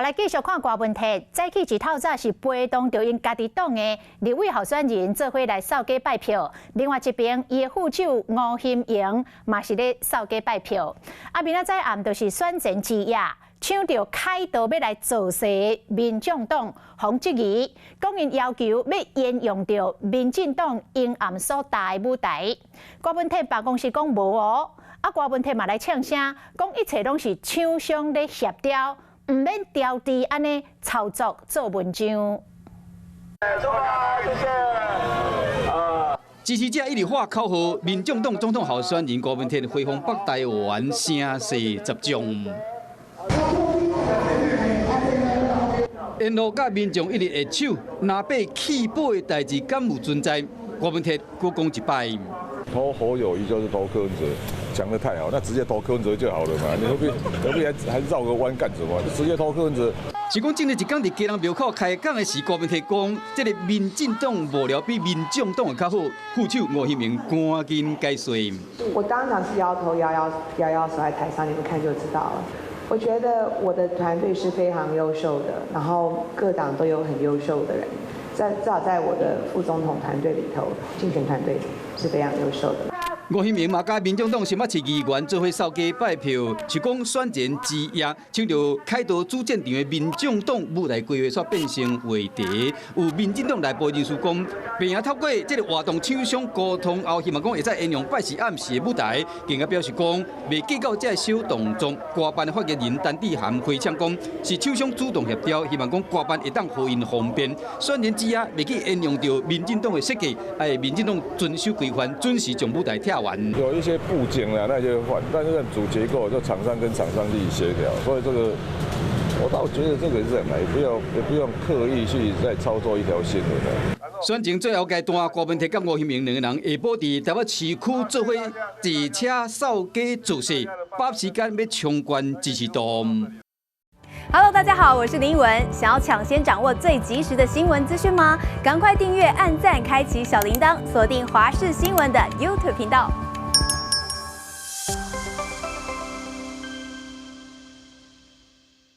來繼續看郭文鐵，早起一透早是陪同著𪜶家己黨的立委候選人做伙來掃街拜票。另外一邊，伊的副手吳欣盈嘛是咧掃街拜票。啊，明仔載暗就是選前之夜，搶著凱道欲來造勢，民眾黨予質疑，講𪜶要求欲沿用著民進黨明暗所搭的舞台。郭文鐵辦公室講無哦，啊郭文鐵嘛來嗆聲，講一切攏是廠商咧協調，毋免調低按呢操作做文章。謝謝。支持者一直喊口號，民眾黨總統候選人郭文鐵揮風北台灣，聲勢十足。沿路佮民眾一直握手，拿被棄保的代誌敢有存在？郭文鐵閣講一擺。投侯友宜就是投柯文哲，講得太好，那直接投柯文哲就好了嘛，你何必何必還還繞個彎幹什麼？就直接投柯文哲。是講今日一工佇基隆廟口開講的時，郭文鐵講，這个民進黨幕僚比民眾黨的較好，副手吳欣盈趕緊解說。我當場是搖頭搖搖搖搖手在台上，你們看就知道了。我覺得我的團隊是非常優秀的，然後各黨都有很優秀的人，在至少在我的副總統團隊裡頭，競選團隊是非常優秀的。吳欣盈嘛，佮民眾黨新北市議員做伙掃街拜票，是講選前之夜，搶著凱道主戰場的民眾黨舞台規劃煞變成話題。有民進黨內部人士講，並也透過這个活動廠商溝通後，希望講會使沿用拜四暗時的舞台，更加表示講，袂計較這个小動作。郭辦的發言人陳志涵回嗆講，是廠商主動協調，希望講郭辦會當予𪜶方便。選前之夜袂去沿用著民進黨的設計，愛民進黨遵守規範，準時將舞台拆完。有一些布景啊，那些換，但是主結構就廠商跟廠商自己協調，所以這個我倒覺得這個是也不要也不用刻意去再操作一條新聞的。選前最後階段，郭文鐵佮吳欣盈兩个人下晡佇台北市區做伙坐車掃街造勢，把握時間欲衝關支持度。 Hello，大家好，我是林依文。想要搶先掌握最及時的新聞資訊嗎？趕快訂閱、按讚、開啟小鈴鐺，鎖定華視新聞的 YouTube 頻道。